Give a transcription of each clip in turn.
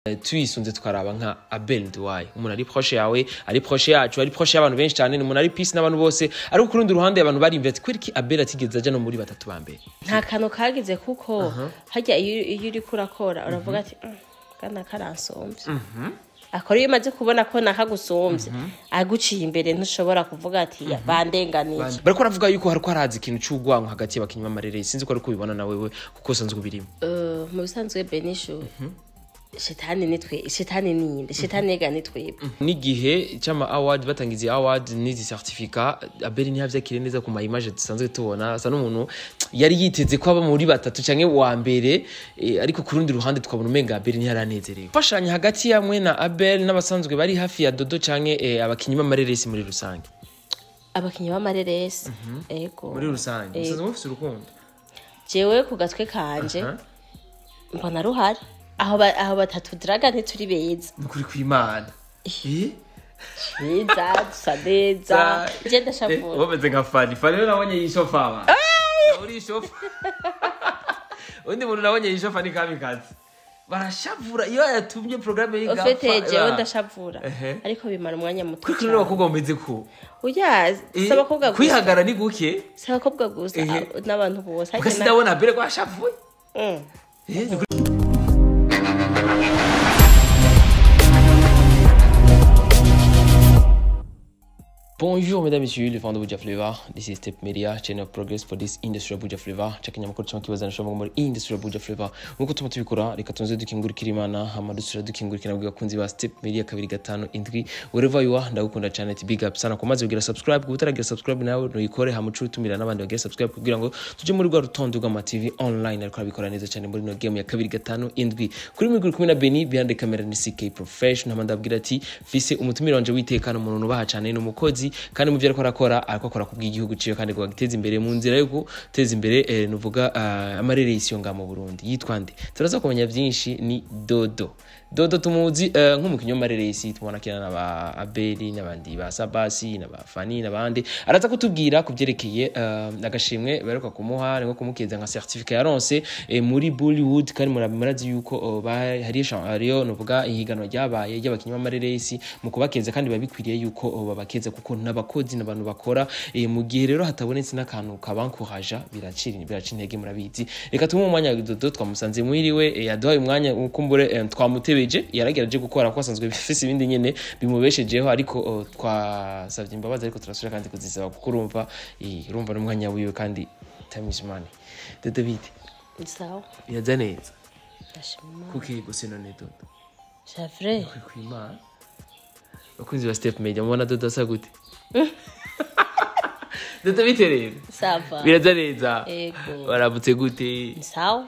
Tuyisunze tukaraba nka Abel Nduwaye, umuntu ari proche yawe, ari proche yacu, ari proche y'abantu benshi cyane, ni umuntu ari peace n'abantu bose. Ariko ku rundi ruhande abantu barimvira ati kweri ki Abel atigeze aja no muri batatu ba mbere? Nta kantu kagize, kuko harya iyo uriko urakora uravuga ati: "Kana karansomvye." Akora iyo umaze kubona ko nakagusomvye aguciye imbere, ntushobora kuvuga ati bandenganije. Bariko baravuga yuko hariko haraza ikintu c'urwanko hagati y'abakinyi b'amarere. Sinzi ko ariko ubibona na wewe, kuko usanzwe ubirimo. Mu bisanzwe, Benishu, shetani nitwe, shetani ninde, shetani ega nitwebwe. N'igihe c'ama award, batanga izi award n'izi certificat, Abel ntiyavyakiriye neza. Ku ma image dusanzwe tubona, asa n'umuntu yari yiteze ko aba muri batatu canke wa mbere, ariko ku rundi ruhande twabona umenga Abel ntiyaranezerewe. Fashanyi hagati yamwe na Abel n'abasanzwe bari hafi ya Dodo canke abakinyi b'amareresi muri rusange? Abakinyi b'amareresi, ego. Muri rusange musanzwe mufise urukundo? Jewe ku gatwe kanje mbona ruhari. Aho aho batatu draga ntituri beza. Nukuri kw'Imana. Beza, dusa neza, je ndashavura. Wameze nka Fani. Fani rero nabonye yishofa aba. Urishofa. Undi muntu nabonye yishofa ni Kamikazi. Barashavura iyo yatumye programme y'igapfa. Au fait, jewe ndashavura, ariko bimara umwanya muto. Kuri rero abakobwa bameze ko Oya, si abakobwa gusa. Kwihagara ni guke. Si abakobwa gusa, n'abantu bose. Kuko sindabona mbere ko ashavuye. Bonjour mesdames et messieurs, les fans de Buja Flavor. This is Step Media, channel of progress for this industry of Buja Flavor. Chakinyamakuru cyangwa kibazana shobora muri industry of Buja Flavor. Nkuko tuma tubikora, reka tunze dukingurikira Imana, hama dusura dukingurikira nabwo bakunzi ba Step Media 257. Wherever you are, ndagukunda cyane, ati big up sana. Kumaze kugira subscribe, kutaragira subscribe nawe nuyikore, hama uce utumira n'abandi bagira subscribe kugira ngo tuje muri rwa rutonde rw'ama TV online ariko abikora neza cyane muri no game ya 257. Kuri micro kumwe na Benny, behind the camera ni CK Professional. Hama ndabwira ati fise umutumire wanje w'itekano, umuntu nubaha cyane, ni umukozi, kandi mu byo ariko arakora, ariko akora kubw'igihugu ciwe kandi ngo agiteze imbere mu nzira yo guteza imbere, nuvuga amareresi yo ngaha mu Burundi. Yitwa nde? Turaza kumenya byinshi. Ni Dodo. Dodo tumuzi nk'umukinyi w'amareresi, tumubona akina na ba Abeli n'abandi ba Sabasi n'aba Fani n'abandi. Araza kutubwira ku byerekeye agashimwe baheruka kumuha, nko kumukeza nka certificat yaronse muri Bollywood. Kandi murazi yuko hariyo nuvuga ihiganwa ryabaye ry'abakinyi b'amareresi mu kubakeza, kandi biba bikwiriye yuko babakeza kuko n'abakozi n'abantu bakora. Mu gihe rero hatabonetse n'akantu kabankuraja, biraca intege, murabizi. Reka tumuhe umwanya Dodo, twamusanze mwiriwe, yaduhaye umwanya. Kumbure twamutebeje, yaragerageje gukora kuko asanzwe bifise ibindi nyene bimubeshejeho, ariko twasavye imbabazi, ariko turasubira kandi kuzisaba kuko urumva n'umwanya wiwe kandi time is money. Dodo, bite? Sawa. Biraza neza? Ndashima Imana. Kuki gose none, Dodo? Javre. Kwimana, bakunzi ba Step Media, mubona Dodo asa gute? Dodo, bite rero? Ça va. Biraza neza? Ego. Waramutse gute? Sawa.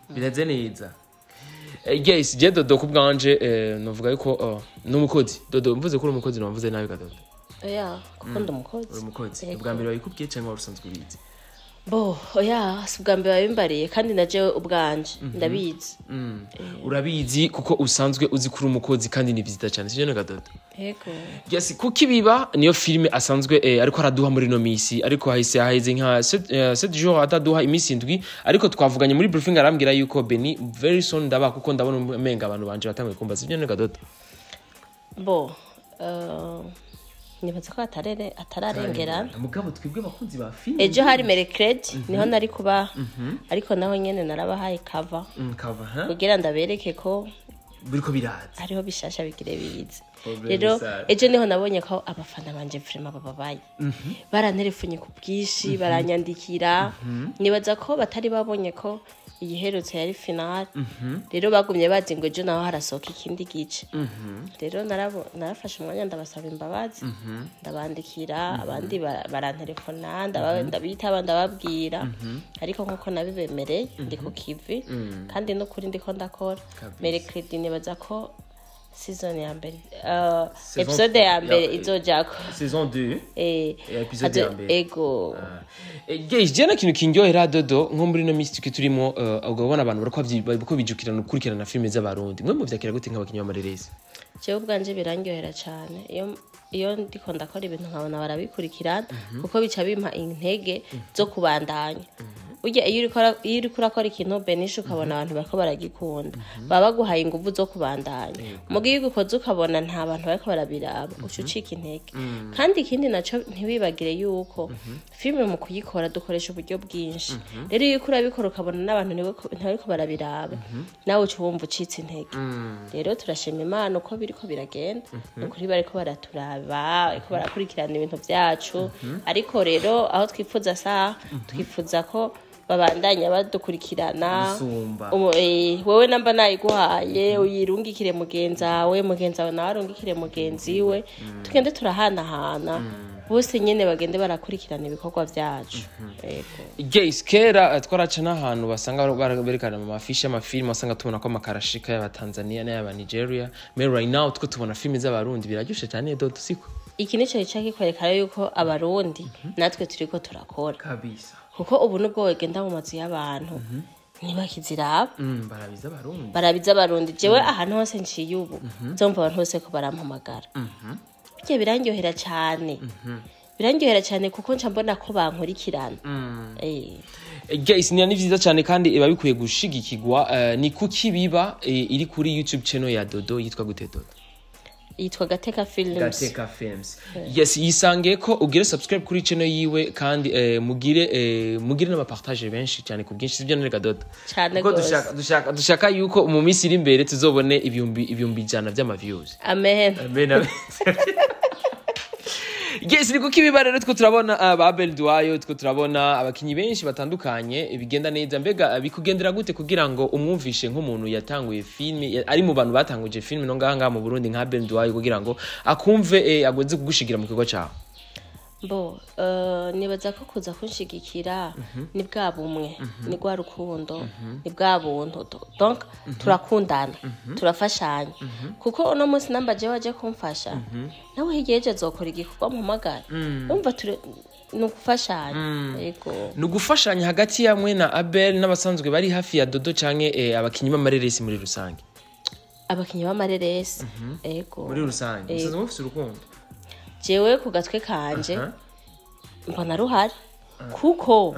Biraza neza. Yes, je Dodo ku bwanje novuga yuko n'umukozi. Dodo, mvuze ko uri umukozi, namvuze nabi ga Dodo? Oya, kuko ndi umukozi. Uri umukozi. Ego. Ubwa mbere babikubwiye cyangwa wari usanzwe ubizi? Bo, oya, si ubwa mbere babimbariye, kandi na jewe ubwanje ndabizi. Urabizi kuko usanzwe uzi ko uri umukozi, kandi ni vyiza cyane, sivyo ga Dodo? Ego. Yes, kuko ibiba niyo filime asanzwe ariko araduha muri no misi, ariko hahise haheze nka 7 jours ataduha, iminsi 7. Ariko twavuganye muri briefing, arambwira yuko Benny, very soon ndaba, kuko ndabona umenga abantu banje batanguye kumva, sivyo ga Dodo? Bo, nibaza ko atararengerana. Mugabo twebwe abakunzi ba filime Ejo hari mercredi, niho nari kuba, ariko naho nyene narabahaye cover Kava ha kugira ndabereke ko biriko biraza. Hariho bishasha bigire bize. Problème Rero sana. ejo niho nabonye ko abafana banje vraiment bababaye, baranterefonye ku bwinshi, baranyandikira. Nibaza ko batari babonye ko iyiherutse yari finale. Rero bagumye bazi ngo ejo naho harasohoka ikindi gice. Rero narafashe umwanya ndabasaba imbabazi, ndabandikira, abandi barantelefona, ndabitaba, ndababwira. Ariko nkuko nabibemereye, ndi ku kivi, kandi n'ukuri ndiko ndakora. Kabisa. Mercredi nibaza ko season ya mbere, Saison episode ya mbere izojako. Saison 2. Episode ya mbere. Ego. Guys, je na kintu kindyohera Dodo, nko muri no misi tuki turimo, ugabona abantu bariko bijukirana gukurikirana filime z'Abarundi. Mwe muvyakira gute nk'abakinyi b'amareresi? Jewe ubwanje birandyohera cyane iyo ndiko ndakora ibintu nkabona barabikurikirana, kuko bica bimpa intege zo kubandanya. Burya iyo uriko urakora ikintu benisha, ukabona abantu bariko baragikunda, baba baguhaye inguvu zo kubandanya. Muga iyo ugikoze ukabona nta bantu bariko barabiraba, uca ucika intege. Kandi ikindi naco, ntibibagire yuko filime mu kuyikora dukoresha uburyo bwinshi. Rero iyo uriko urabikora ukabona n'abantu ntibariko barabiraba, nawe uca wumva ucitse intege. Rero turashima Imana uko biriko biragenda. Ni ukuri bariko baraturaba, bariko barakurikirana ibintu vyacu. Ariko rero aho twifuza saha, twifuza ko babandanya badukurikirana. Gusumba. Wewe namba nayiguhaye, uyirungikire mugenzawe, mugenzawe nawe arungikire mugenzi we, tugende turahanahana, bose nyene bagende barakurikirana ibikorwa vyacu. Yego. Yes, kera twaraca n'ahantu basanga berekana mu mafishi y'amafilime, wasanga tubona ko amakarashika y'abatanzania n'ay'aba Nigeria. Mais right now two tubona filime z'Abarundi, biraryoshe cyane, Dodo, siko? Iki nico gica kikwereka yuko Abarundi natwe turiko turakora. Kabisa. Kuko ubu nubwo wegenda mu mazu y'abantu, ntibakiziraba. Barabiza Abarundi. Barabiza Abarundi. Jewe ahantu hose nciye ubu, nzumva abantu bose ko barampamagara. Burya birandyohera cyane, birandyohera cyane, kuko nca mbona ko bankurikirana. Guys, ni vyiza cyane kandi biba bikwiye gushigikirwa. Ni kuki biba iri kuri YouTube channel ya Dodo yitwa gute, Dodo? Yitwa Gateka Films. Gateka Films, yes. Yisange ko ugire subscribe kuri channel yiwe, kandi mugire n'amapartage benshi cyane ku bwinshi, sibyo nereka, Dodo? Cyane Kuko gose. dushaka yuko mu minsi iri imbere tuzobone 100,000 vy'ama views. Amen. Amen, amen. Yes, ni kuko ibiba rero two turabona ba Abel Duayo, two turabona abakinyi benshi batandukanye bigenda neza. Mbega bikugendera gute kugira ngo umwumvishe nk'umuntu yatanguye filme, ari mu bantu batanguje filme no ngaha ngaha mu Burundi, nka Abel Duayo, kugira ngo akumve, agweze kugushigira mu kigo cawe? Bo nibaza ko kuza kunshigikira ni bwa bumwe, ni rwa rukundo, ni bwa buntu. Donc turakundana, turafashanya, kuko uno munsi namba jewe waje kumfasha, nawe hirya y'ejo azokora igikorwa mpamagara. Urumva turi ni ugufashanya, yego. Ni ugufashanya hagati yamwe na Abel n'abasanzwe bari hafi ya Dodo, canke abakinyi b'amareresi muri rusange? Abakinyi b'amareresi, yego. Muri rusange musanzwe mufise urukundo? Jewe ku gatwe kanje mbona ruhari, kuko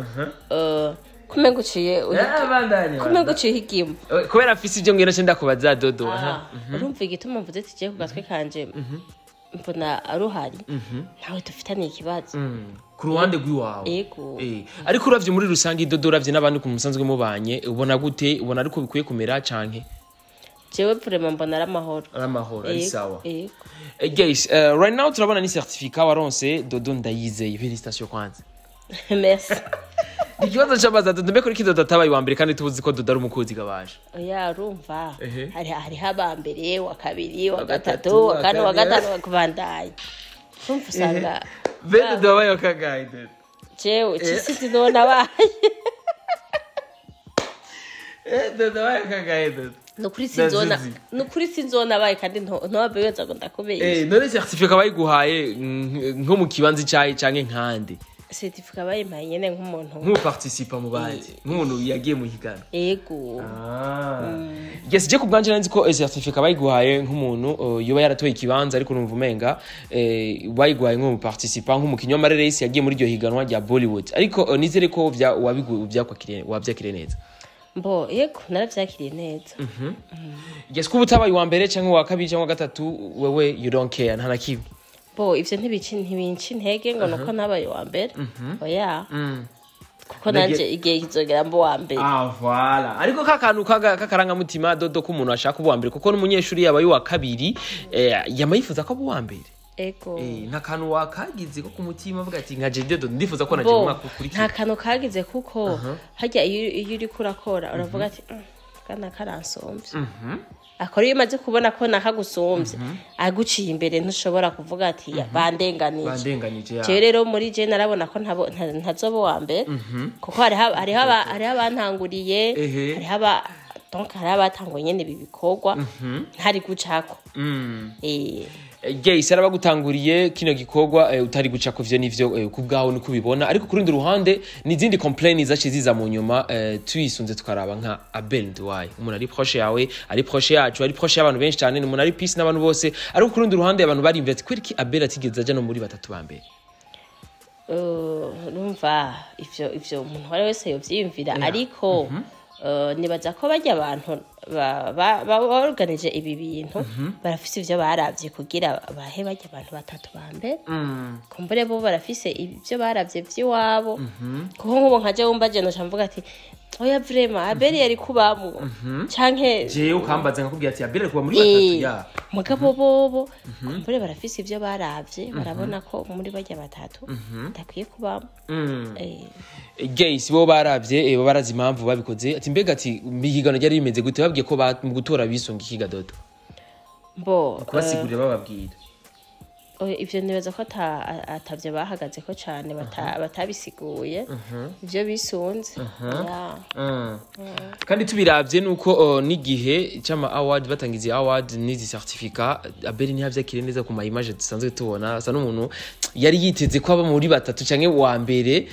kumenga uciye kumenga uciye igimo. Kubera afise ivyo ngenda ndakubaza, Dodo, aha. Urumva igituma mvuze ati jewe ku gatwe kanje mbona aruhari, ntawe dufitaniye ikibazo. Ku ruhande rw'iwawe? Yego. Ariko uravye muri rusange, Dodo, uravye n'abandi ku musanzwe mubanye, ubona gute? Ubona ariko bikwiye kumera canke? Jewe vraiment mbona ari amahoro. Ari amahoro, ari Yego, sawa. Yego. Guys, right now turabona ni certificat waronse, Dodo Ndayizeye. Félicitations kwanza. Merci. Ikibazo c'abaza Dodo, mbe kuri ki Dodo atabaye wa mbere, kandi tuzi ko Dodo ari umukozi gabaje? Oya, urumva hariho aba mbere, wa kabiri, wa wa gatatu, gatatu, wa kane, wa kane. gatanu, wa kubandanya, urumva usanga Be Dodo wabaye wa kangahe, Dodo? Jewe sinzi none abaye. Dodo wabaye wa kangahe, Dodo? Nukuri sinzona. Ndazizi. Nukuri sinzona abaye, kandi ntobe weza ngo ndakubesha. None certificat bayiguhaye nko mu kibanza icayi canke nkande? Certificat bayimpaye nyene nk'umuntu Nk'uparticipa mu bandi, nk'umuntu yagiye mu higanwa? Yego. Yes, je ku bwanje nzi ko certificat bayiguhaye nk'umuntu yoba yaratoye ikibanza, ariko numva umenga bayiguhaye nk'umuparticipant, nk'umukinyi w'amareresi yagiye muri iryo higanwa rya Bollywood. Ariko nizere ko vya wabigu wavyakiriye neza. Mbo yego, naravyakiriye neza. Yes, kuba utabaye uwa mbere canke uwa kabiri canke uwa gatatu, wewe you don't care, nta na kimwe? Bo ivyo ntibinca intege ngo nuko nabaye uwa mbere, oya, kuko nanje igihe kizogera mbo uwa mbere. Ah, voilà. Ariko ka kantu k'akarangamutima, Dodo, ko umuntu ashaka kuba uwa mbere, kuko n'umunyeshuri yabaye uwa kabiri yama yifuza ko aba uwa mbere. Ego. Nta kantu wakagize ko ku mutima avuga ati nka jewe Dodo ndifuza ko naje Bo mu mwaka ukurikira? Nta kantu kagize, kuko harya iyo uriko urakora uravuga ati "Kana karansomvye." Akora iyo umaze kubona ko nakagusomvye aguciye imbere, ntushobora kuvuga ati bandenganije. Bandenganije ya. Jewe rero muri je narabona ko ntazoba uwa mbere, kuko hariho abantanguriye, hariho aba donc hariho abatanguye nyene ibi bikorwa ntari gucako. Yes, yarabagutanguriye kino gikorwa utari guca ku vyo nivyo, ku bwawe niko ubibona. Ariko ku rundi ruhande n'izindi complain zaciye ziza mu nyuma, tuyisunze tukaraba nka Abel Nduwaye, umuntu ari proche yawe, ari proche yacu, ari proche y'abantu benshi cyane, ni umuntu ari peace n'abantu bose. Ariko ku rundi ruhande abantu barimvira ati kweri ki Abel atigeze aja no muri batatu ba mbere? Urumva ivyo umuntu uwo ari wese yovyiyumvira, ariko nibaza ko barya abantu baorganije ibi bintu barafise ivyo baravye kugira bahe barya abantu batatu ba mbere. Kumbure bo barafise ivyo baravye vy'iwabo, kuko nk'ubu nkaje wumva je noca mvuga ati oya, vraiment Abeli yari kubamwo canke Jewe ukambaza nkakubwira ati Abel ari kuba muri batatu ya. Mugabo bobo kumbure barafise ivyo baravye, barabona ko muri barya batatu ndakwiye kubamo. Guys, bo baravye, bo barazi impamvu babikoze. Ati mbega ati ihiganwa ryari rimeze gute? Babwiye ko mu gutora bisunga ikiga, Dodo? Mbo Kubasigurira bababwira. Oya, ivyo nibaza ko atavyo bahagaze ko cane, batabisiguye ivyo bisunze ya. Kandi tubiravye nuko n'igihe c'ama award, batanga izi award n'izi certificat, Abel ntiyavyakiriye neza ku ma image dusanzwe tubona, asa n'umuntu yari yiteze ko aba muri batatu canke wa mbere,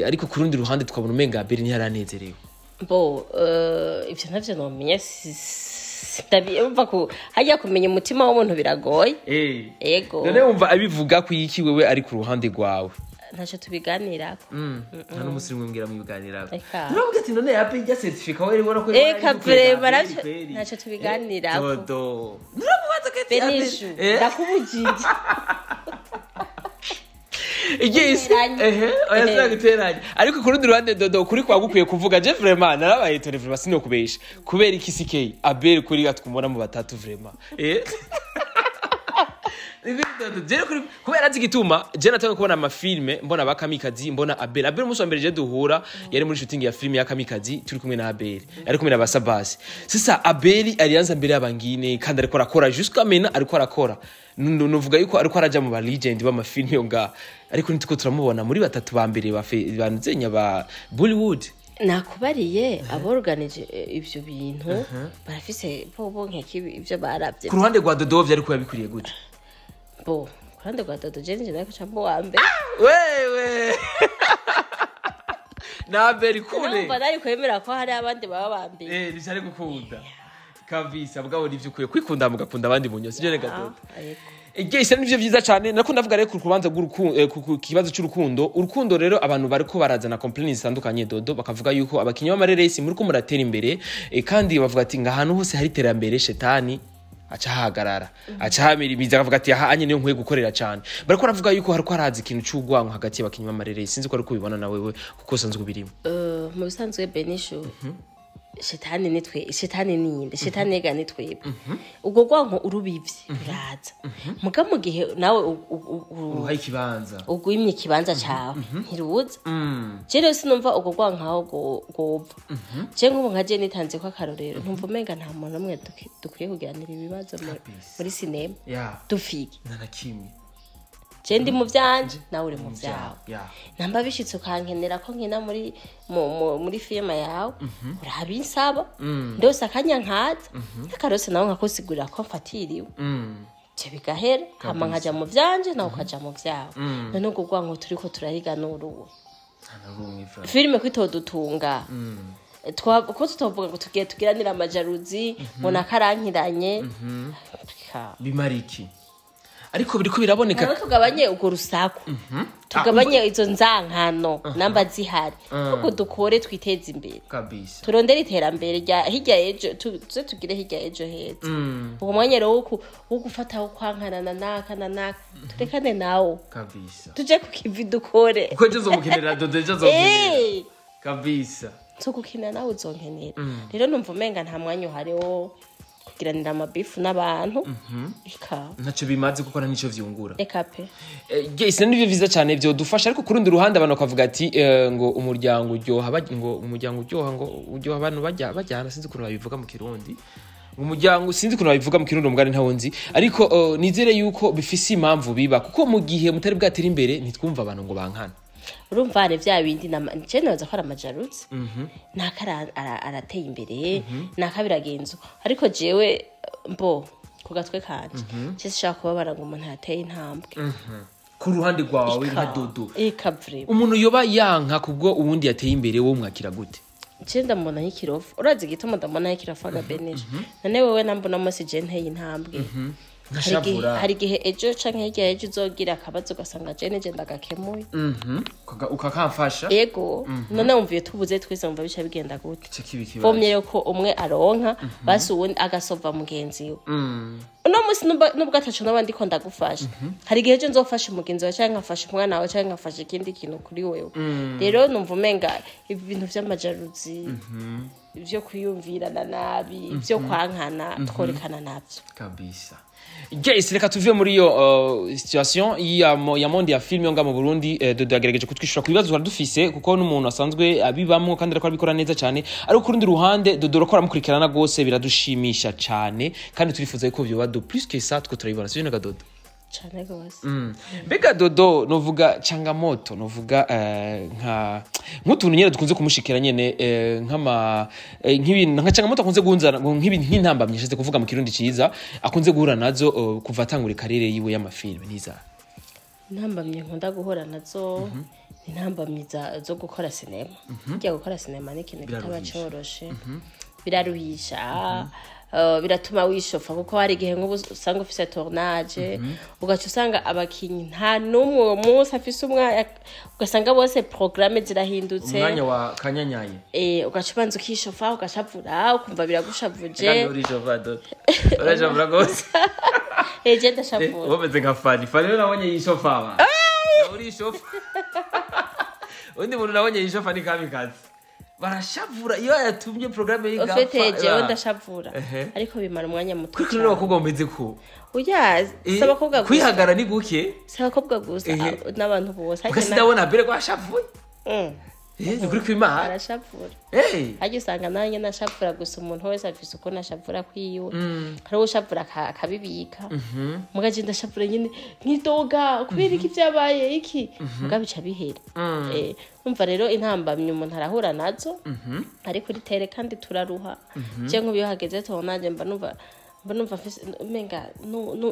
ariko ku rundi ruhande twabona umenga Abel ntiyaranezerewe. Bo ivyo ntavyo nomenya, umva ku hajya kumenya umutima w'umuntu biragoye. Ego. None wumva abivuga ku iki wewe ari ku ruhande rwawe? Ntacyo tubiganirako. Nta n'umunsi rimwe mbwira mwibiganirako? Eka. Nuravuga ati none yape ijya certificat wewe ubona ko Eka, vraiment, ntacyo tubiganirako. Dodo, nuramubaza ko ati Benishu, ndakubujije. Igisi Guteranya. Ehe, oya, sinaguteranya, ariko ku rundi ruhande Dodo kuri kwa gukwiye kuvuga, je vraiment narabaye tore, vraiment sinokubesha. Kubera iki CK Abel kuri atwumona mu batatu vraiment? Dodo, je kuri kubera azi igituma je natanga kubona amafilme, mbona ba Kamikazi, mbona Abel. Abel umunsi wa mbere je duhura yari muri shooting ya filme ya Kamikazi, turi kumwe na Abel, ari kumwe na Basabasi. Sasa Abel alianza mbere y'abangine kandi ariko arakora jusqu'à maintenant, ariko arakora. Nuvuga yuko ariko araja mu ba legend b'amafilme yo ngaha, ariko nitwo turamubona muri batatu ba mbere banzenya ba Bollywood. Nakubariye, aborganije ivyo bintu barafise bobo nkeki ivyo baravye. Ku ruhande rwa Dodo vyari kuba bikwiriye gute? Bo ku ruhande rwa Dodo, je nije nariko cambo wa mbere. Wewe na Abel kure. Numva nari kwemera ko hari abandi baba ba mbere. Ntivyari gukunda kabisa, mugabo nivyo ukwiye kwikunda, mugakunda abandi mu nyosi, sivyo rega Dodo? Ariko Igese nivyo vyiza cyane. Nako ndavuga rero ku rubanza rw'urukundo, ku kibazo cy'urukundo. Urukundo rero, abantu bariko barazana complaints zitandukanye, Dodo, bakavuga yuko abakinyi b'amareresi muri ko muratera imbere, kandi bavuga ati nga ahantu hose hari iterambere shetani aca ahagarara, aca ahamira imizi, akavuga ati aha anye niyo nkwiye gukorera cyane. Bariko baravuga yuko hariko haraza ikintu c'urwango hagati y'abakinyi b'amareresi. Sinzi ko ariko ubibona na wewe kuko usanzwe ubirimo. Mu bisanzwe Benishu, shetani nitwe, shetani ninde, shetani ega nitwebwe. Ubwo rwanko urubivye ruraza, muga mu gihe nawe Uruhaye ikibanza, ugwimye ikibanza cawe, ntiruza. Je rero sinumva ubwo rwanko aho rwova. Je nk'ubu nka je nitanze ko akarorero, ntumva umenga nta muntu n'umwe dukwiye kugiranira ibibazo muri sinema. Dufike Nta na kimwe. Je ndi mu vyanje, nawe uri mu vyawe. Namba bishitse ukankenera ko nkina muri filime yawe, urabinsaba, ndose akanya nkaza, n'akarose nawe nkakusigurira ko mfatiriwe, ivyo bigahera, hama nkaja mu vyanje, nawe ukaja mu vyawe. None ubwo rwanko turiko turahiga n'uruwe? Nta na rumwe fra. Filime kwitodutunga, ko tutovuga ngo tugiye tugiranira amajaruzi ngo nakarankiranye. Bimara iki? Ariko biriko biraboneka. Rero tugabanye urwo rusaku, tugabanye izo nzankano namba zihari, ahubwo dukore twiteze imbere, turondere iterambere rya hirya ejo, tuze tugire hirya ejo heza. Uwo mwanya rero wo gufata wo kwankana na naka na naka, turekane nawo, tuje ku kivi dukore. Kuko ejo uzomukenera, Dodo, ejo azomukenera. Nzo gukina nawe uzonkenera. Rero numva umenga nta mwanya uhari wo kugiranira amabifu n'abantu. Eka. Ntacyo bimaze kuko nta nico vyungura. Eka pe. Yes, nivyo vyiza cyane vyodufasha, ariko ku rundi ruhande abantu bakavuga ati ngo umuryango uryoha ngo umuryango uryoha, ngo uryoha abantu bajya bajyana. Sinzi ukuntu babivuga mu Kirundi, ngo umuryango, sinzi ukuntu babivuga mu Kirundi, umugani ntawo nzi, ariko nizere yuko bifise impamvu biba, kuko mu gihe mutari bwatera imbere ntitwumva abantu ngo bankana. Urumva hari vya bindi je nibaza ko ari amajarutse, naka arateye imbere, naka biragenzo, ariko jewe mbo ku gatwe kanje je sinshaka kubabara ngo umuntu yateye intambwe. Ku ruhande rwawe nka Dodo, Eka vraiment. umuntu yoba yanka kubwo uwundi yateye imbere, wo mwakira gute? Je ndamubona nk'ikirofu. Urazi igituma ndamubona nk'ikirofu aga Benisha? None wewe nambona munsi je nteye intambwe. Nkashavura. Hari igihe ejo canke hirya y'ejo uzogira akabazo, ugasanga je nije ndagakemuye. Ukakamfasha. Ego, none wumva iyo tubuze twese, wumva bica bigenda gute? Ico kibi kibazo. Vomye rero ko umwe aronka, basi uwundi agasova mugenzi we. Uno munsi nubwo ataco naba ndiko ndagufasha, hari igihe ejo nzofasha umugenzi wawe, canke nkafasha umwana wawe, canke nkafasha ikindi kintu kuri wewe. Rero numva umenga ibintu vy'amajaruzi, vyo kwiyumvirana nabi, vyo kwankana, tworekana navyo. Kabisa. Yes, reka tuve muri iyo situation ya monde ya film yo nga mu Burundi. Dodo yagerageje kutwishura ku bibazo twari dufise, kuko n'umuntu asanzwe abibamwo kandi ariko abikora neza cyane. Ariko ku rundi ruhande, Dodo urakora, amukurikirana rwose, biradushimisha cyane, kandi turifuza yuko vyoba de plus que ça, two turabibona, sivyo naga Dodo? Cane gose. Mbega Dodo, novuga changamoto, novuga nka nk'utuntu nyene dukunze kumushikira nyene, nk'ama nk'ibintu nka changamoto akunze guhunzana, nk'ibintu nk'intambamyi nshatse kuvuga mu Kirundi ciza, akunze guhura nazo kuva atangura carrière yiwe y'amafilme niza? Intambamyi nkunda guhura nazo ni intambamyi zo gukora sinema. Burya gukora sinema ni ikintu kitaba Biraruhisha. coroshe, biraruhisha, biratuma wishofa, kuko hari igihe nk'ubu usanga ufise tournage, ugaca usanga abakinyi nta n'umwe uwo munsi afise umwanya, ugasanga bose programme zirahindutse. Wa kanyanyaye. Ugaca ubanza ukishofa, ugashavura, ukumva biragushavuje. Urishofa, Dodo, urashavura gose. Je ndashavura. Umeze nka Fani. Fani rero nabonye yishofa, aba urishofa. Undi muntu nabonye yishofa ni Kamikazi, barashavura iyo yatumye programme y'igapfa. Ufite jewe ndashavura, ariko bimara umwanya muto Kuri cane. n'abakobwa bameze ko Oya, si abakobwa gusa. Kwihagara ni guke. Si abakobwa gusa, n'abantu bose. Kuko sindabona mbere ko ashavuye. Ni kuri kwimana. Arashavura. Harya usanga nanjye nashavura, gusa umuntu wese afise ukuntu ashavura kwiwe. Hari uwo ushavura akabibika, muga je ndashavura nyine nkidoga kubera iki vyabaye iki, muga bica bihera. Umva rero, intambamyi umuntu arahura nazo ari kuri terrain, kandi turaruha. Je nk'ubu iyo hageze tournage mba numva mfise umenga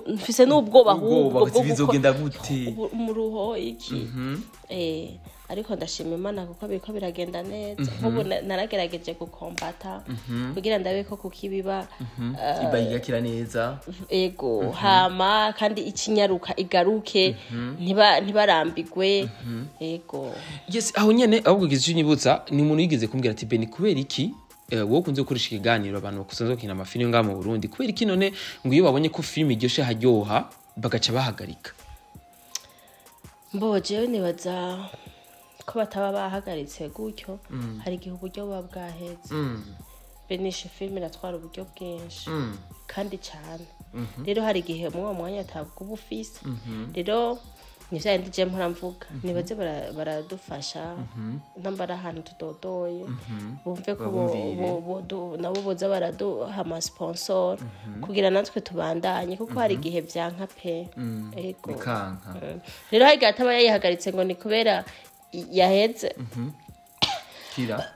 mfise n'ubwoba ahubwo Ubwoba bwo bizogenda gute? Umuruho iki. Ariko ndashima Imana kuko biriko biragenda neza. Nk'ubu naragerageje gukombata kugira ndabe ko kukibiba Iba igakira neza. Ego, hama kandi ikinyaruka igaruke, ntibarambigwe. Ego. Yes, aho nyene ahubwo gize icyo unyibutsa, ni umuntu yigeze kumbwira ati: "Beni, kubera iki wowe ukunze gukoresha ikiganiro abantu bakunze gukina amafilime ngaha mu Burundi, kubera iki none ngo iyo babonye ko filime iryoshe haryoha bagaca bahagarika?" Mbo jewe nibaza ko bataba bahagaritse gutyo, hari igihe uburyo buba bwaheze. Benisha filime iratwara uburyo bwinshi kandi cyane. Rero hari igihe muri uwo mwanya atabwo uba ufise. Rero ni vya bindi je mpora mvuga, nibaze baradufasha namba ari ahantu tudodoye, bumve ko Babumvire. Nabo boza baraduha amasponsor kugira natwe tubandanye, kuko hari igihe vyanka pe. Ego. Bikanka. Rero hari igihe ataba yayihagaritse ngo ni kubera yaheze. Kira.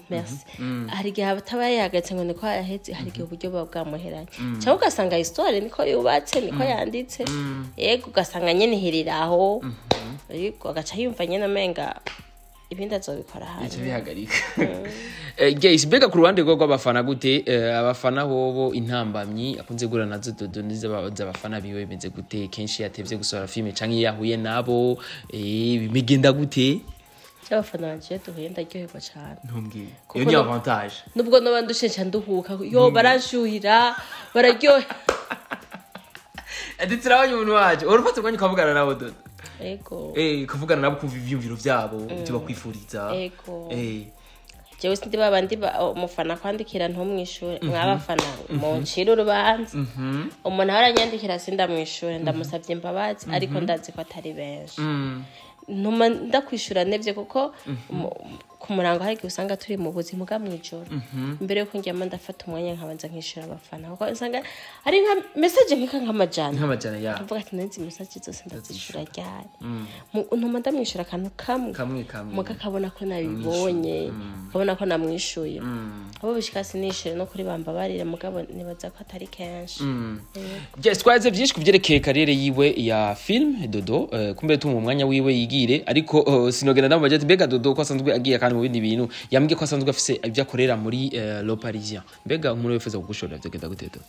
Merci. Hari igihe ataba yayihagaritse ngo niko yaheze, hari igihe uburyo buba bwamuheranye, cyangwa ugasanga histoire niko yubatse, niko yanditse. Yego, ugasanga nyene ihirira aho. Yego, agaca yumva nyene amenga ibindi azobikora Bica hanyuma. bihagarika. Guys, mbega ku ruhande rw'abafana gute? Abafana bobo, intambamyi akunze guhura nazo Dodo z'abafana biwe bimeze gute? Kenshi yatevye gusohora filime canke iyo yahuye nabo, bimegenda gute? Abafana banje iyo duhuye ndaryoherwa cane. Ntumbwire. Kuko Iyo ni avantage. Nubwo noba ndushe nca nduhuka, yo baranshuhira, bararyohe. Ati turabonye umuntu wacu, urufata umwanya ukavugana nabo, Dodo? Ego. Kuvugana nabo, kumva ivyiyumviro vyabo, ivyo bakwifuriza. Ego. Jewe sindi babandi umufana kwandikira ntumwishure. Mwabafana muncire urubanza, umuntu ahora anyandikira sindamwishure, ndamusavye imbabazi, ariko ndazi ko atari benshi. Ntuma ndakwishura nevye, kuko ku murango hari igihe usanga turi mu buzima bwa mw'ijoro. Mbere yuko ndyama ndafata umwanya nkabanza nkishura abafana, kuko usanga ari nka message nk'amajana. Nk'amajana ya Ndavuga ati: "Nzi message zose ndazishura ryari?" Ntuma ndamwishura akantu kamwe. Kamwe kamwe. Muga akabona ko nabibonye, akabona ko namwishuye. Abo bishika sinishure no kuri bambabarire, mugabo nibaza ko atari kenshi. Yes, twaze byinshi ku byerekeye carrière yiwe ya film Dodo. Kumbe tumuha umwanya wiwe yigire, ariko sinogenda ndamubaza ati: "Mbega Dodo ko asanzwe agiye kandi mu bindi bintu?" Yambwiye ko asanzwe afise ibyo akorera muri Le Parisien. Mbega umuntu wifuza kugushorera vyogenda gute, Dodo?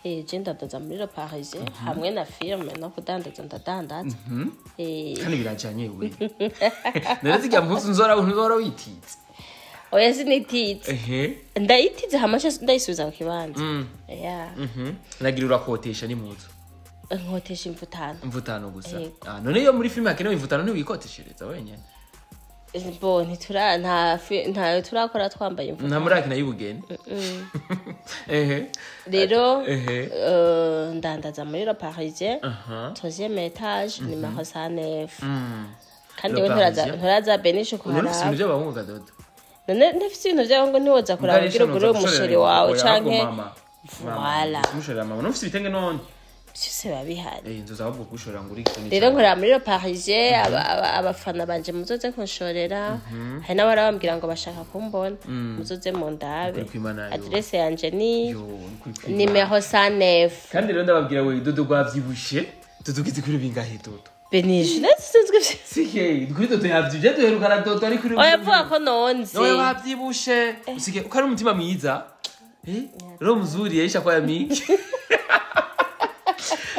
Je ndandaza muri Le Parisien hamwe na firme, no kudandaza ndadandaza. Kandi birajanye we. None zirya mpuzu nzora nzora wititse? Oya, sinititse. Ndayitize hama nca ndayisubiza ku kibanza. Yeah. Nagira urakotesha n'impuzu? Nkotesha imvutano. Imvutano gusa? Yego. Ah, none iyo muri filime hakenewe imvutano ntiwikoteshereza wenyene? Bo ntitura nta ntayo turakora twambaye imvutano. Nta murakina y'ubugeni. Rero ndandaza muri Le Parisien, troisième étage, numéro 109. Kandi Le we nturaza Parisien. nturaza benishe None ufise ibintu kuharaba. by'abahungu gadodo? None ndafise ibintu by'abahungu, ntiwoza kuraba kugira ugure umuchéri wawe canke voilà. Kumushorera mama. None ufise ibitenge none? Byose biba bihari. Nzoza ahubwo kugushorera ngo urike. Rero nkorera muri Le Parisien. Abafana banje muzoze kunshorera. Hari n'abara bambwira ngo bashaka kumbona, muzoze mundabe. Ukuri kw'Imana yo. Adresse yanje ni Yo, ukuri kw'Imana. numéro 109. Kandi rero ndababwira we, Dodo rwavyibushe. Dodo ugize kuri bingahe, Dodo? Benije nsinzwe. Sike kuri Dodo yavyibushe, duherukana Dodo ari kuri Oya, vuga ko nonze. Nowe wavyibushe. Usike uko ari umutima mwiza. Roho mzuri yaisha kwa mingi.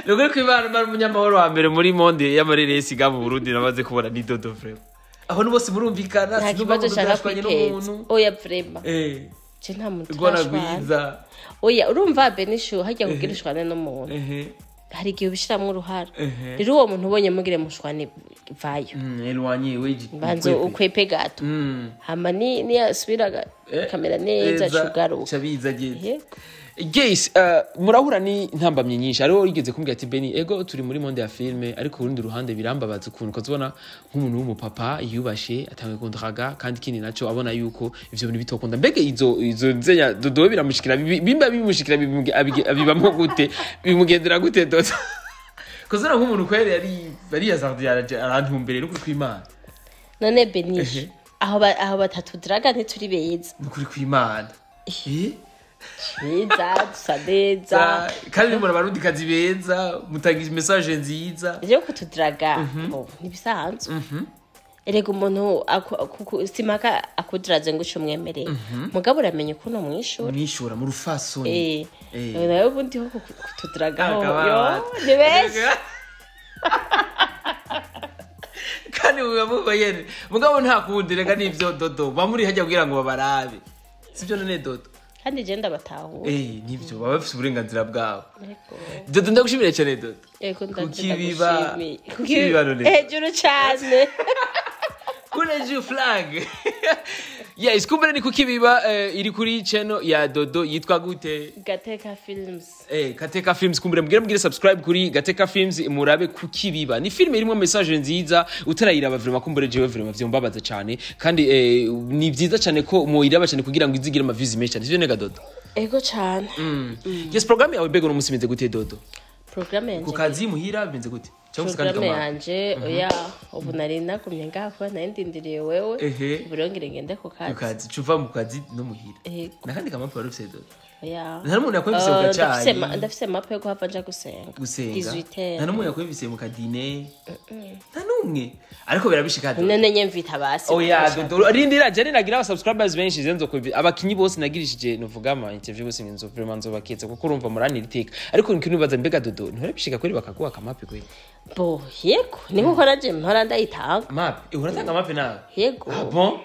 Nukuri kw'Imana, mara umunyamahoro wa mbere muri monde y'amareresi ga mu Burundi namaze kubona ni Dodo vraiment. Aho bose murumvikana? Nta Sinumva kibazo ngo Dodo nshaka yashwanye kwiteza. n'umuntu. Oya, vraiment. Je nta muntu Rwana turashwana. rwiza. Oya, urumva benishu hajya kugira ushwane n'umuntu, hari igihe ubishiramwo uruhara. Rero uwo muntu ubonye mugire mushwane, vayo. Éloigné we. Banza ukwepe gato, hama ni niyasubira kamera neza cugaruka. Cabiza geze. Yego. Guys, murahura ni ntambamye nyinshi. Hariho yigeze kumbwira ati: "Beni, ego turi muri monde ya filme, ariko urundi ruhande birambabaza ukuntu ukazibona nk'umuntu w'umupapa yubashe atangiye kundraga, kandi ikindi naco abona yuko ivyo bintu bitokunda." Mbege izo nzenya Dodo biramushikira, bimba bimushikira, abibamwo gute, bimugendera gute Dodo? Kuzona nk'umuntu kweri yari yazardi arantumbere n'ukuri kw'Imana. None benishe aho aho batatudiraga ntituri beza? N'ukuri kw'Imana. Beza, dusa neza. Kandi muri abarundi kazi beza, mutanga message nziza. Rero kutudiraga bo ntibisanzwe. Erega umuntu simaka akudiraze ngo uce umwemerere, mugabo uramenya ukuntu umwishura. Mwishura mu rufasoni. Nawe ubundi ho kutudiragaho Akaba yo abata. ni benshi. Kandi muba mubayene mugabo nta kundi, reka nivyo Dodo bamuri hajya kugira ngo babarabe, sibyo none Dodo? Kandi je ndabatahura. Nivyo, baba bafise uburenganzira bwabo. Yego. Dodo, ndagushimire cyane Dodo. Yego. Kukibiba. Ndagushimiye. Kukibiba none. Hejuru cyane. Kureje flag. Yes, kumbere ni kukibiba, iri kuri channel ya Dodo yitwa gute? Gateka Films. Kateka Films. Kumbere mugire subscribe kuri Gateka Films, murabe kukibiba. Ni film irimo message nziza, utarayiraba vraiment kumbere jewe vraiment vyombabaza cyane. Kandi ni vyiza cyane ko muyiraba cyane kugira ngo izigire ama views menshi cyane. Sivyo nega Dodo? Ego cyane. Yes, programme yawe bego no musi imeze gute Dodo? Programme yanje? Ku kazi, muhira bimeze gute? Cyangwa se kandi Programme kamara? yanje, oya, ubu nari nagumye ngaha kuba nari ndindiriye wewe. Ubu rero ngire ngende ku Ku kazi. kazi, cuva mu kazi no muhira. Ego. Nakandi kamapu wari ufise Dodo? Oya. Nta n'umuntu yakwemvise mu Ndafise kacayi? ndafise map yo guhava nja gusenga. Gusenga. 18. Nta n'umuntu yakwemvise mu kadine? Nta n'umwe? Ariko birabishika Dodo. None nyemvita basi. Oya Dodo, rindira jane nagira aba subscribers benshi zenzo ko abakinyi bose nagirishije novuga ama interview bose nzo vraiment nzobaketse kuko urumva muranira iteka, ariko nibaza mbega Dodo nturabishika kweri bakaguha akamapi kweri? Bo yego, ni nkuko naje mpora ndayitanga. Map, uratanga map nawe? Yego. Ah bon,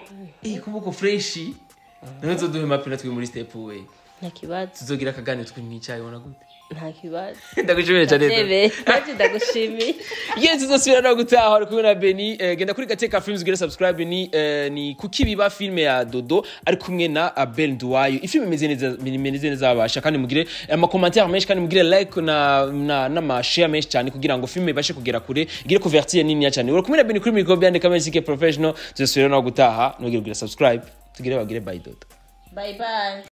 kubuko fresh nawe nzoduhe map natwe muri step we. Nta kibazo. Tuzogira akaganiro twe mwicaye ubona gute? Nta kibazo. Ndagushimiye cyane Dodo. Ndebe nanjye ndagushimiye. Yes, tuzosubira no gutaha. Uri kumwe na Beni. Genda kuri Gateka Films ugire subscribe. Ni kukibiba, filme ya Dodo ari kumwe na Abel Nduwayo. Ifilme imeze neza, imeze neza abasha. Kandi mugire ama commentaire menshi, kandi mugire like na n'ama share menshi cyane kugira ngo filme ibashe kugera kure, igire couverture nini cyane. Uri kumwe na Beni kuri micro byandika Kamesike Professional. Tuzosubira no gutaha, nugire ugire subscribe, tugire bagire bye Dodo. Bye bye.